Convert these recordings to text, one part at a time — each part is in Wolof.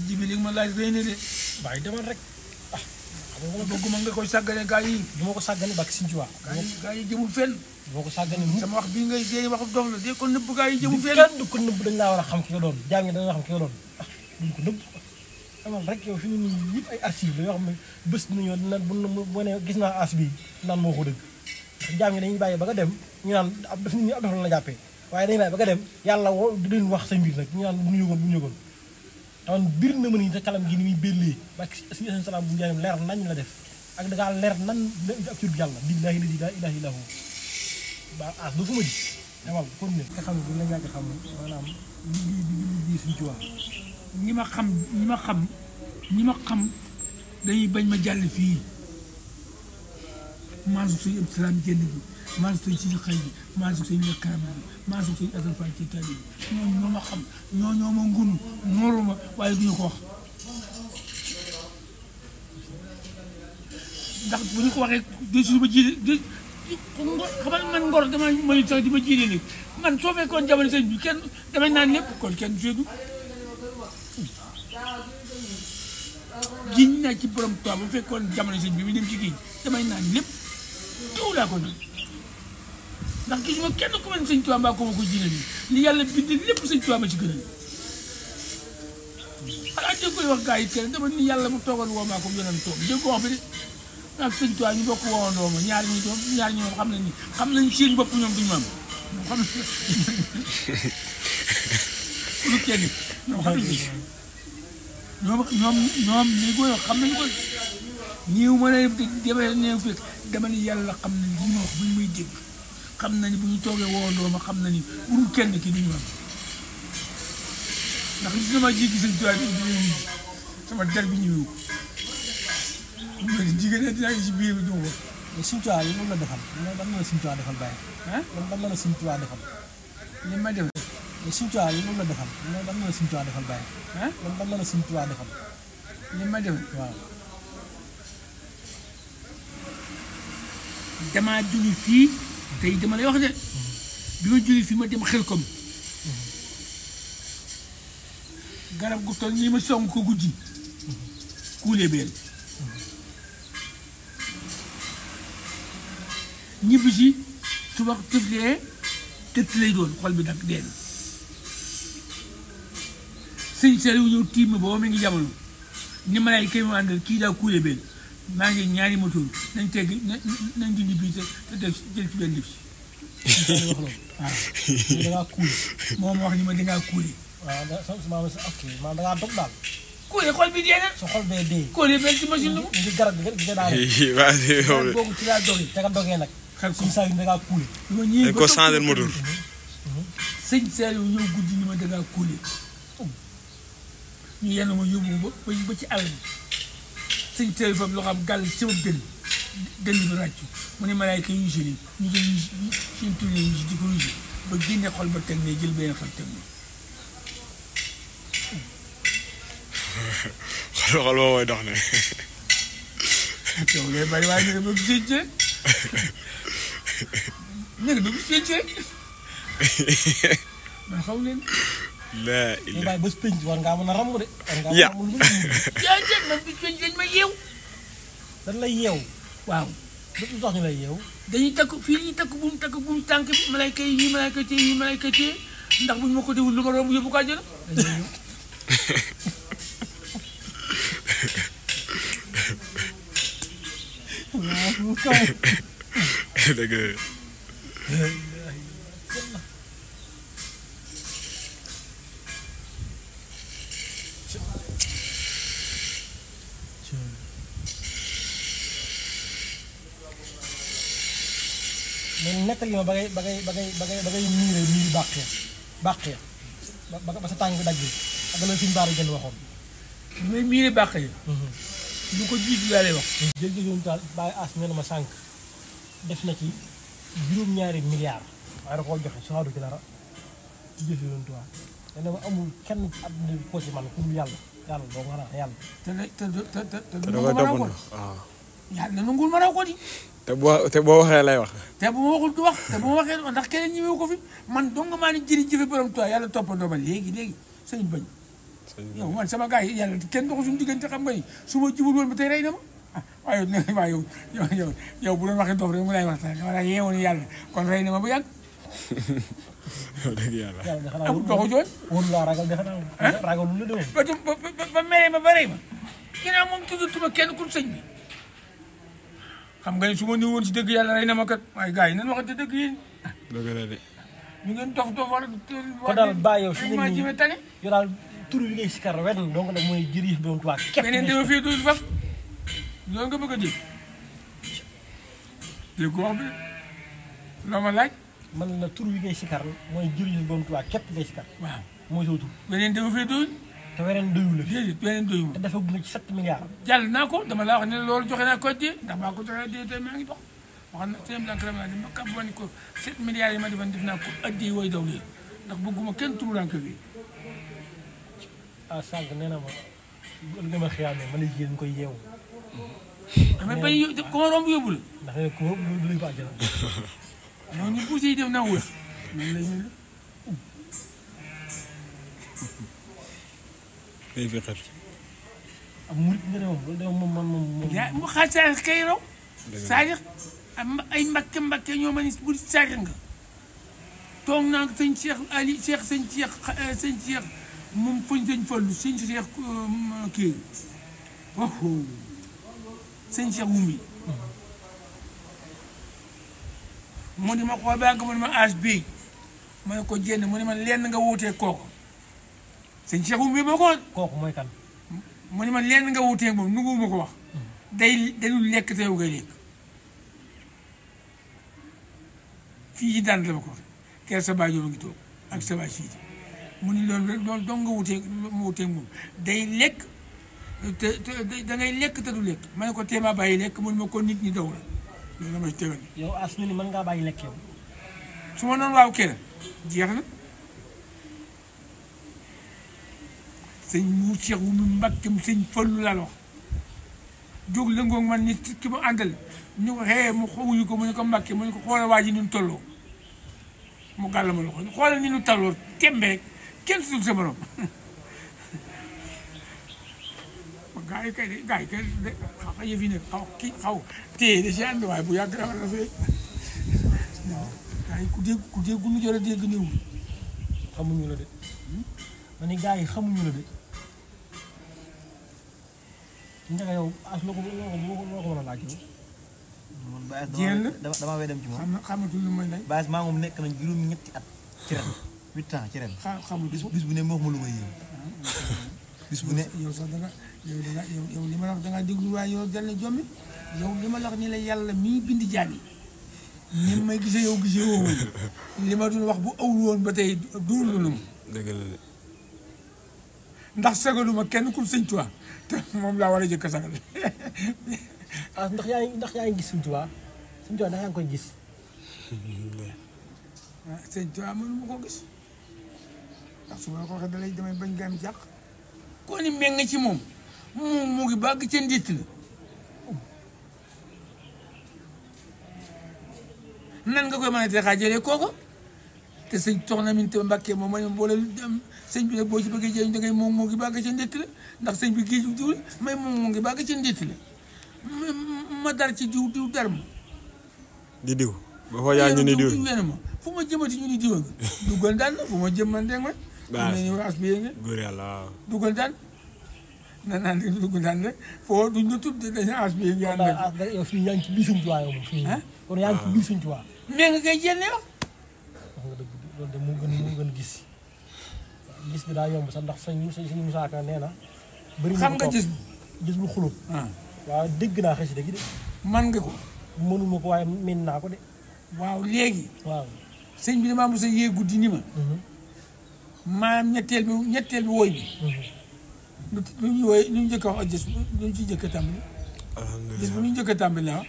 jibi li ma laaj rëy na de bàyyi demal rek ah xam nga bëgguma nga koy sàggane gaa yi du ma ko sàggane bàkk Sëñ Tuubaa gaa yi jëmul fenn du ma ko sàggane sama wax bii ngay dee wax dof la de ko nëbb gaa yi jëmul fenn kenn du ko nëbb dañ laa war a xam ki nga doon jaam ñi dañ la xam ki nga doon ah duñ ko nëbb amal rek yow fi mu ne nii yëpp ay archive la yoo xam ne bés nañoo dina bu ne gis naa as bii naan moo ko dëgg ndax jaam ñi dañuy bàyyi ba nga dem ñu naan ab daf nit ñi ab def la jàppee waaye dañuy bàyyi ba nga dem yàlla woo di leen wax sa mbir nag ñu naan bu ñu yëgoon taman bir na ma ni sa kalam gi ni muy bellee ba si salaam bu njaarim leer nañ la def ak da ngaa leer nan ak tur yàlla billaahi la ilaaha illaa hu ba as du fu ma ji demal kon ne nga xam ne bu la ñàkk xam maanaam liggéey Sëñ Tuubaa ñi ma xam dañuy bañ ma jàll fii maasu suñu ëpp salaam jënd bi maasu suñu xëy bi maasu suñu lekkaram bi maasu suñu asal fan ci tali bi ñooñu ñoo ma xam ñoo ma ngunu nooru ma waaye duñu ko wax ndax bu ñu ko waxee di suba jiite xamal man ngor dama may sax di ma jiite léegi man soo fekkoon jamono sëñ bi kenn damay naan lépp kon kenn seedu giñ naa ci borom toit bu fekkoon jamono sëñ bi mu dem ci géej damay naan lépp taw laa ko naan ndax gisuma kenn ku mel sëñ Tuubaa mbaa ko ma ko jiite nii li yàlla bind lépp sëñ Tuubaa ma ci gënal xanaa dégg koy wax gaa yi kenn dama ni yàlla mu toogal woo maa ko yonent toog dégg ko wax bi de ak sëñ Tuubaa ñu bokk woowandoo ma ñaar ñi moom xam nañ seen bopp ñoom duñu am ñoom xam lu kenn ñoom xam nañ ñoom ni ko xam nañ ko ñiw ma ne demee ne fekk dama ni yàlla xam nañ li ma wax buñ muy dégg xam nañ bu ñu toogee woowandoo ma xam na ni uru kenn ki duñu am ndax li sama jéggi sëñ Tuubaa bi sama der bi ñëw jigéen ñi dinaa ci biir bi du ko. mais Sëñ Tuubaa yi moom la defal lan la Sëñ Tuubaa defal bàyyi. ah lan la Sëñ Tuubaa defal. li ma def. mais Sëñ Tuubaa yi moom la defal lan la Sëñ Tuubaa defal bàyyi. ah lan la Sëñ Tuubaa defal. li ma def. waaw. damaa jóge fii tey dama lay wax de bi ma jóge fii ma dem Xelkom garab gu toll nii ma song ko guddi kuulee beel ñibbi si suba tëflee tëtt lay doon xol bi nag dee na sëñ Saliou ñëw tiim ma booba mi ngi jamono ni ma lay kay ma àndal kii daa kuulee beel maa ngi ñaari moto nañ tegg nañ dindi bii te def jël ci benn def si waaw. da ngaa kuule. moom wax ni ma dangaa kuule. waaw ok da ngaa dog daal. kuule xol bi dee na. sa xol bee dee. kuule benn ci machine la ko. ngi garab gi nga daal. waaw boobu ci laa doge. te nga dogee nag. xel ko si saa yu da ngaa kuule. ma ñëwee ko changé moteur. sëñ Saliou ñëw guddi ni ma dangaa kuule. ñu yenn ma yóbbu ba ci àll bi. sëñ Saliou foofu loo xam gàll ci sama dënn bi ràccu mu ne malaayka yu si ñu jël suñ tourné yu si di ko rusi ba génne xol ba teg ne jël benn xol teg ne xol boobu mooy dox ne. yow ngay bari waaye ñu ne ba gisee ci ñu ne ba gisee ci man xaw leen la mais bàyyi bés penc war ngaa mën a ramb de. war ngaa Ya. mën a ramb lu mu yaa jël man bi dañ ma yeew dañ lay yeew. waaw lu tax ñu lay yeew. dañuy takk fii ñuy takk buum tànk bi malayka yi ñii malayka téye ñii malayka téye ndax buñ ma ko déwul lu ma romb yóbbu ko àjjana dañ lay yeew. waaw kaw. dëgg la. mais nettali ma ba ngay miiri bàqee ba sa tànk bi daj ak la suñu baaru jënd waxoon. mais miire bàq yi lu ko jiitu laa lay wax jërëjëf yoon daal bàyyi as nee na ma sànq def na ci juróom-ñaari milliards waaye da koo joxe soxaadu ci dara jërëjëf yoon tubaab nee na ma amul kenn ci àdduna bi ko ci man ku dul yàlla doo nga naan yàlla. te da koy toppandoo waaw. yàlla nangul ma raw ko di te boo waxee lay wax. te bu ma waxul du wax te bu ma waxee du wax ndax keneen ñëwee ko fi man dong maa ni jërëjëf borom Tuubaa yàlla toppandoo ma léegi sëñ bañ yow man sama gars yi yàlla kenn doxul suñu diggante xam nga ni su ma jubul woon ba tey rey na ma ah waaye yow bu doon waxee dof rek mu lay waxtaan dama la yeewoon yàlla kon rey na ma bu yàgg. dëgg yàlla. yàlla de xanaa amul doxu jooy. wóor laa ragal de xanaa ragal lu la de ba meree ma ba rey ma ginnaaw moom tuddatuma kenn ku sëñ bi xam nga ni su ma ñëw woon si dëgg yàlla rey na ma kat waaye gars yi nañu waxante dëgg yéen. dëgg la de. ñu ngeen dof wala. kon daal bàyyi yow fi ma mu ji ne tane. nii yow daal tur bi ngay sikar wenn donc nag mooy jërëjëf doon tubaab képp. beneen dama fee dul faf loolu nga bëgg a dégg dégg ko wax bi loo ma laaj. man la tur bi ngay sikar mooy jërëjëf doon tubaab képp ngay sikar. waaw mooy soo tur. beneen dama fee dul. te weneen doyul la. déedéet beneen doyu ma. te dafa gën ci 7 milliards. jàll naa ko dama laa wax ne loolu joxe naa ko dee ndax maa ko joxee dee tey maa ngi dox wax na sëñ Blanc Ramane dama kàpp ma ni ko 7 milliards yi ma defoon def naa ko addi woy daw lee ndax bëgguma kenn turu rank bi. ah sànq nee na ma bu ëllëgee ma xiyaamee ma ne jigéen koy yeewu. damay bañ ko ma romb yóbbu la. ndax nee na ku du lañ ko àjjana. ñooñu ñu poussé yi def naa wër noonu lay mel. day fi xet. am murit nga ne moom loolu de moom. yaa mu xaaj saa kay raw. c'est-à-dire ay mbakke ñoo ma ni bu saaga nga. toog naa ko sëñ Cheikh Ali Cheikh sëñ Cheikh moom fañ sëñ Fallu sëñ Cheikh kii waxoo sëñ Cheikh Wumi. mu ni ma xool ba nga mu ne ma âge bii ma ne ko jénn mu ne ma lenn nga wuutee kooku sëñ Cheikh Wumi moo ko woon. kooku mooy kan. mu ne ma lenn nga wuutee moom nu ma ko wax. dañu lekk te yow ngay lekk fii ci daan la ma ko waxee kër sa baay ngi toog ak sa baay siiti mu ni loolu dong nga wuutee moom day lekk te da ngay lekk te du lekk ma ne ko téemaa bàyyi lekk mu ne ma ko nit ñi daw la loolu la ma si tegal. yow as ni mën ngaa bàyyi lekk yow. su ma noonu waaw kenn jeex na sëñ mu Cheikh wu mu Mbàkke sëñ Fallu laa la wax jóg lëngoog man nit ki mu àndal ñu ko xëyee mu xawuñu ko mu ne ko Mbàkke mu ne ko xoolal waa ji ni ñu tolloo mu gàll ma loxo xoolal ni ñu tolloo tembe rek kenn sutul sa morom gaa yi kay de xaw yëf yi ne xaw téye da si ànd waaye bu yàgg dafa rafet gaa yi ku dégg lu jot a dégg néew xamuñu la de ma ni gaa yi xamuñu la de njëkk yow as loo ko mën a laaj yow. man Baye jéem damaa wey dem ci moom. xamatul lu may lay. Baye maa moom nekk nañ juróom-ñetti at ci ren 8 ans ci ren. xamul bis bu ne mu wax ma lu may yéem. bis bu ne yow sax yow li ma la wax da ngaa déglu waaye yow dal na jommi yow li ma la wax ni la yàlla mii bind jaam yi ni may gisee yow gisee woo li ma dul wax bu awul woon ba tey duulu na ma. dëgg la de. ndax sagaluma kenn ku sëñ Tuubaa te moom laa war a jëkk a sagal. ah ndax yaa ngi gis Sëñ Tuubaa Sëñ Tuubaa ndax yaa ngi koy gis. ah sëñ Tuubaa mënuma koo gis ndax su ma ko waxee dalay damay bañ gaam jàq. koo ni meng ci moom mu ngi bàgg ca nditt la nan nga koy mën a te xaajalee kooku te sëñ Soxna Minta Mbàkke moom ma ne boole sëñ bi nag boo ci bëggee jëriñ da ngay moom moo ngi bàgg ca nditt la ndax sëñ bi géeju diw la may moom moo ngi bàgg ca nditt la ma dar ci diw dar ma di diw. ba foo yaa ñu ni diw. ma fu ma jëmati ñu ni diw nga dugal daan na fu ma jëm man dégg nga. waaw ne ni as bi nga góor yàlla waaw. dugal daan naan dugal daan rek foo duñ la tudd dañu as bi nga ànd ak. yow fii yaa ngi ci biir Sëñ Tuubaa yow moom fii. kon yaa ngi ci biir Sëñ Tuubaa. mais nga koy jénne wax. wax nga dëgg loolu de moo gën gis gis bi daa yomb sax ndax sëñ Musaa Ka nee na. bëri xam nga gis. gis bu xulub. waaw dégg naa xasida gi de. man nga ko. mënuma ko waaye miin naa ko de. waaw léegi. waaw sëñ bi damaa mos a yee guddi ni ma. maanaam ñetteel bi woy bi. lu ñu njëkk a wax ak gis lu ñu ci njëkk a tàmbali. alhamdulilah gis bu ñu njëkk a tàmbali waaw.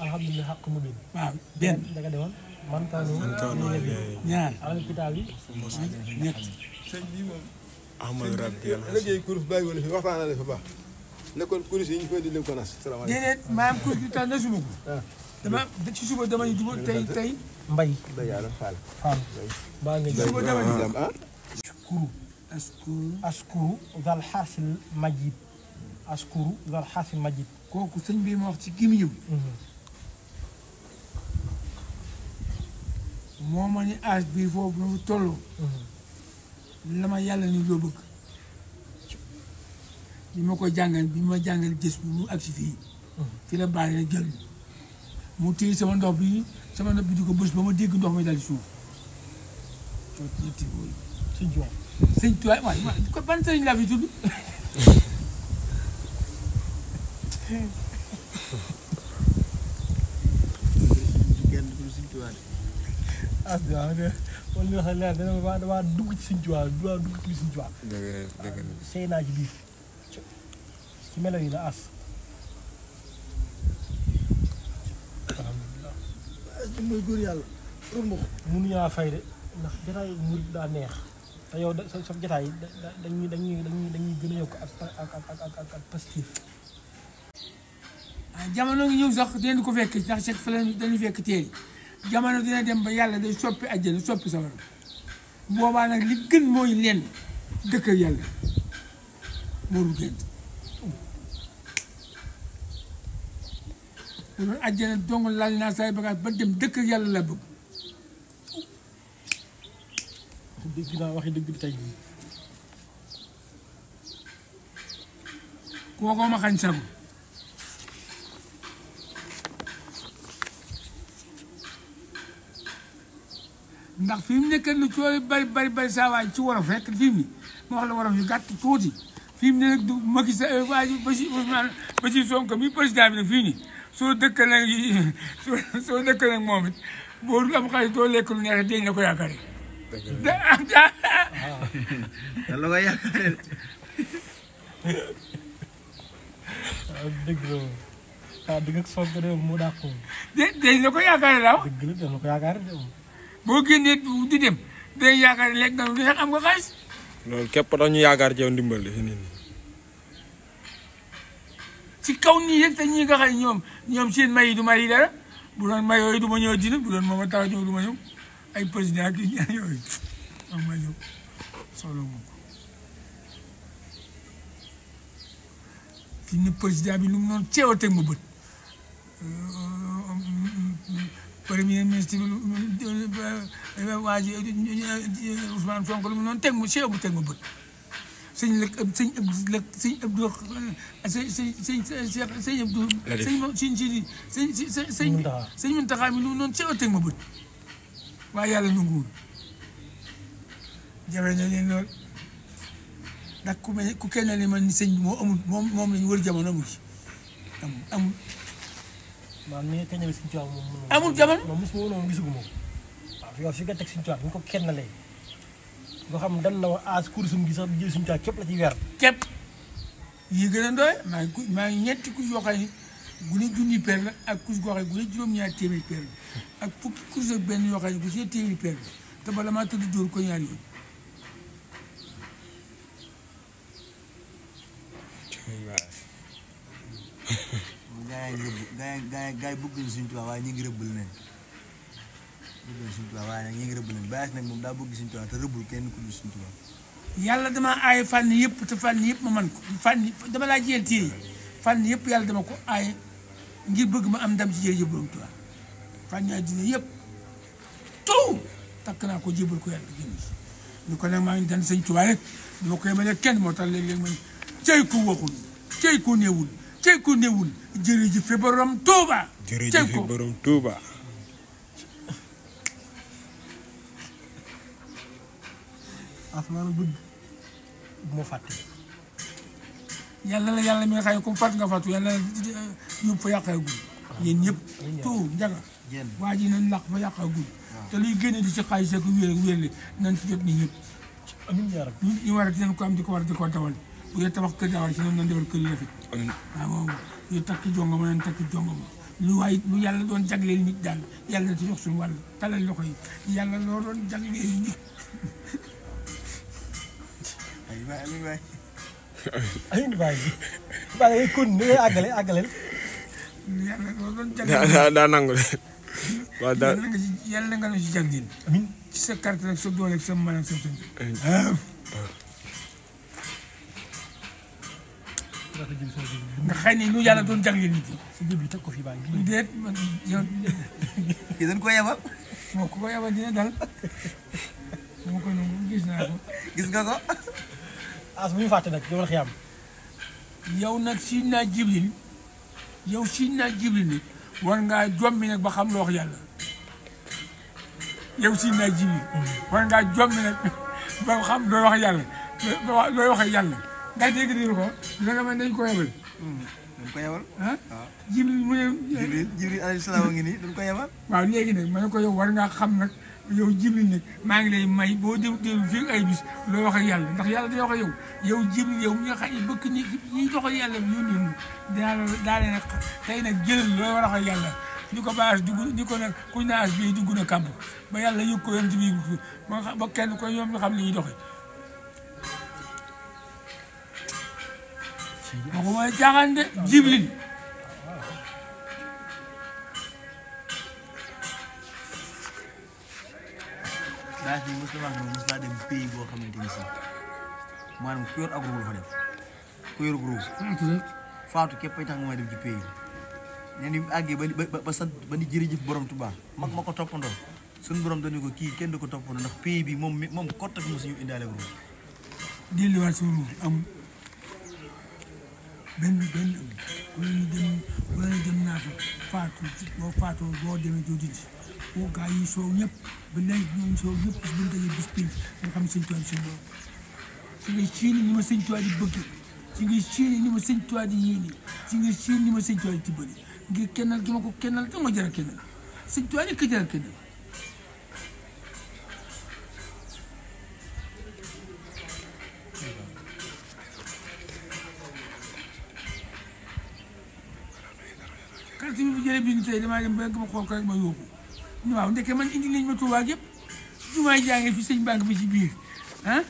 alhamdulilah xaq mu bin. waaw benn. da nga demoon man kaanu. ñaar. alal kitaab yi. ñett. sëñ bi moom. ahmad rabbi yàlla. liggéey kurus bàyyi wala fi waxtaan na fa baax nekkoon kurus yi ñu fay di leen ko nas. salaamaaleykum déedéet maanaam kur gi tax na suma ko. dama ci suba dama ni du tey. mbay. Ndeye Yàlla Fall. Fall. baa nga suba dama ni ah. kuru askuru zal xaasil majid askuru zal xaasil majid kooku sëñ bi ma wax ci gémmiñam moo ma ni âge bi foofu ma tolloo la ma yàlla ni loo bëgg bi ma ko jàngal bi ma jàngal gës bi mu agsi fii fi la baale na jël mu téye sama ndox bi di ko bës ba ma dégg ndox mi dal suuf sëñ Tuubaa sëñ Tuubaa waay ko ban sëñ laa fi tudd kenn du Sëñ Tuubaa de. as bi waaw wala li wax leer dama dugg ci sëñ Tuubaa dama dugg ci sëñ Tuubaa dëgg la sëy naa ci biir ci melo yi la as alhamdulilah as mooy góor yàlla ron ma ko. mënuñaa fay de ndax jotaay murid daa neex te yow sa jotaay yi dañuy gën a yokk ak positif jamono ngi ñëw sax dinañ ko fekk ndax chaque fois dañuy fekk téere jamono dina dem ba yàlla day soppi àjjana soppi sawara boobaa nag li gën mooy lenn dëkk ak yàlla moo dul gént bu doon àjjana dong laal naa say bagage ba dem dëkk ak yàlla la bëgg dégg naa waxi dëgg tey jii kookoo ma xañ sago ndax fi mu nekk lu cooy bari saa waay ci wolof rek fi mu ni ma wax la wolof yu gàtt tuuti fi mu ne nag du Macky Sall waa ji ba ci Sonko mi président bi nag fii nii soo dëkk nag soo dëkk nag moom it boo dul am xaalis doo lekk lu neex dañ la ko yaakaare. lan la koy yaakaaree de. waaw dëgg la moom waaw dëgg ak Sonko de moo dàq moom dañ la ko yaakaare daaw dëgg la dañ la ko yaakaar de moom boo génnee di dem dañ yaakaar lekk nga lu neex am nga xaalis. loolu képp tax ñu yaakaar ci yow ndimbal li fi nit ñi ci kaw nii yëg te ñi nga xam ñoom seen may yi du may yi dara bu doon may yooyu du ma ñëw dina bu doon moom a tax a ñëw du ma ñëw ay président ak ñaan yooyu am ma ñëw soxla moom ko fi ne président bi lu mu noonu ceew a teg ma bët premier ministre bi waa ji Ousmane Sonko lu mu noonu teg ma ceew bu teg ma bët sëñ Abdou sëñ Abdou sëñ Muntaxa mi lu mu noonu ceew a teg ma bët waaye yàlla nanguwul jafe na leen lool ndax ku kenn ni man ni sëñ bi moo amul moom lañu wër jamono amul amul maanaam ni nga kañ la Sëñ Tuubaa moom amul jamono moom mosuma woon moom gisagu moom waaw yow fi nga teg Sëñ Tuubaa bu ñu ko kenn lay nga xam dan na aas kursum gi sax jël Sëñ Tuubaa képp la ci weer képp yi gën a ndooy maa ngi ñetti kus yoo xam ne gu ne junni per la ak kus goo xam ne gu ne juróom-ñaari téeméeri per la ak fukki kus ak benn yoo xam ne gu see téeméeri per la te bala maa tëdd dóor ko ñaari yoon gaa yi bëgguñu Sëñ Tuubaa waaye ñu ngi rëbbal leen bëgguñu Sëñ Tuubaa waaye ñu ngi rëbbal leen Baye nag moom daa bëgg Sëñ Tuubaa te rëbbul kenn ku dul Sëñ Tuubaa yàlla dama aaye fànn yëpp te fànn yëpp ma man ko fànn dama laa jiyal téere yi fànn yëpp yàlla dama ko aaye ngir bëgg ma am ndam ci jërëjëf borom Tuubaa fànn àddina yëpp tout takk naa ko jébal ko yàlla génn ñu ko nag maa ngi dan Sëñ Tuubaa rek dama koy mën a kenn moo tax léeg-léeg man cey ku waxul cey ku néewul cey ku néewul jërëjëf borom Tuubaa jërëjëf borom Tuubaa asmaan bëgg bu ma fàtte yàlla la yàlla mi nga xam ne comme fàtt nga fàttu yàlla yóbbu fa yàqagul yéen ñëpp tout njaga waa ji nañ laq fa yàqagul te luy génne di ci xaalis ak wér nañ ci jot ni ñëpp amiin yaa rabbi ñu war a dinañ ko am di ko war a di ko dawal bu dee tabax kër dawal ci noonu nañ defar kër yu rafet waaw moom ñu takki jongo ma nañ takki jongo ma lu lu yàlla doon jagleel nit daal yàlla na ci jox suñu wàll talal loxo yi yàlla loo doon jagleel nit amiin baay baay ngay continuer àggale yàlla loo doon jagleel daa nangu de waaw daa yàlla nga na ci jagleel amiin ci sa carte rek sa doole ak sa mën ak sa ndax jël sama jëb nga xëy ni lu yàlla doon jagleel nit yi. sa jëb yi teg ko fii bàyyi. déet man yow kii dañ ko yebal moo ko yabal dina dal moo ko nangu gis naa ko. gis nga ko as bu ñu fàtte nag yow la xiyam. yow nag Sidina Jibril yow Sidina Jibril ni war ngaa jommi nag ba xam loo wax yàlla yow Sidina Jibril war ngaa jommi nag ba xam looy wax yàlla looy wax yàlla nga dégg dégg ko danga man dañ ko yebal dañ ko yebal ah Jibril mu ne Jibril alayhi salaam a ngi nii dañ ko yebal waaw léegi nag ma ne ko yow war ngaa xam nag yow Jibril nag maa ngi lay may boo dem fii ay bis looy wax ak yàlla ndax yàlla day wax ak yow Jibril yow mi nga xam ne bëkk ni ñiy dox ak yàlla bi yónni daa leen tey nag jëlal looy war a wax ak yàlla ñu ko baas dugg ñu ko nag kuñ naas bii dugg na kàmb ba yàlla yëg ko yoon ci biir ba kenn ko ñoom ñu xam li ñuy doxee ma ko mooy jaaxaan de Jibril daal di mos na wax ne mos naa dem pays boo xamante ni si maanaam ku yor ak ruur fa def ku yor ruur faatu képp ay tax nga may dem ci pays bi nee ni àggee ba sant ba ni jërëjëf borom Tuubaa mag ma ko toppandoo suñu borom dañu ko kii kenn du ko toppandoo ndax pays bi moom kott fi mosuñu indaale ak ruur delluwaat sama ruur amul benn wala ñu dem naa fa faatu boo demee doo dindi boo gaa yi soow ñëpp ba léegi ñoom soow ñëpp bis bu ñu dajee bis pénc nga xam ne sëñ Tuubaa di seen borom ci ngay siini ni ma sëñ Tuubaa di bëgg ci ngay siini ni ma sëñ Tuubaa di yéene ci ngay siini ni ma sëñ Tuubaa di tibbali ngir kennal gi ma ko kennal dama jar a kennal sëñ Tuubaa di ko jar a kennal carte bi bu jëlee bi ñu tey damaa dem ba ma xool ko rek ma yóbbu waaw ndeke man indi nañ ma Tuubaa yëpp jumaay jàngee fi sëñ banque bi ci biir ah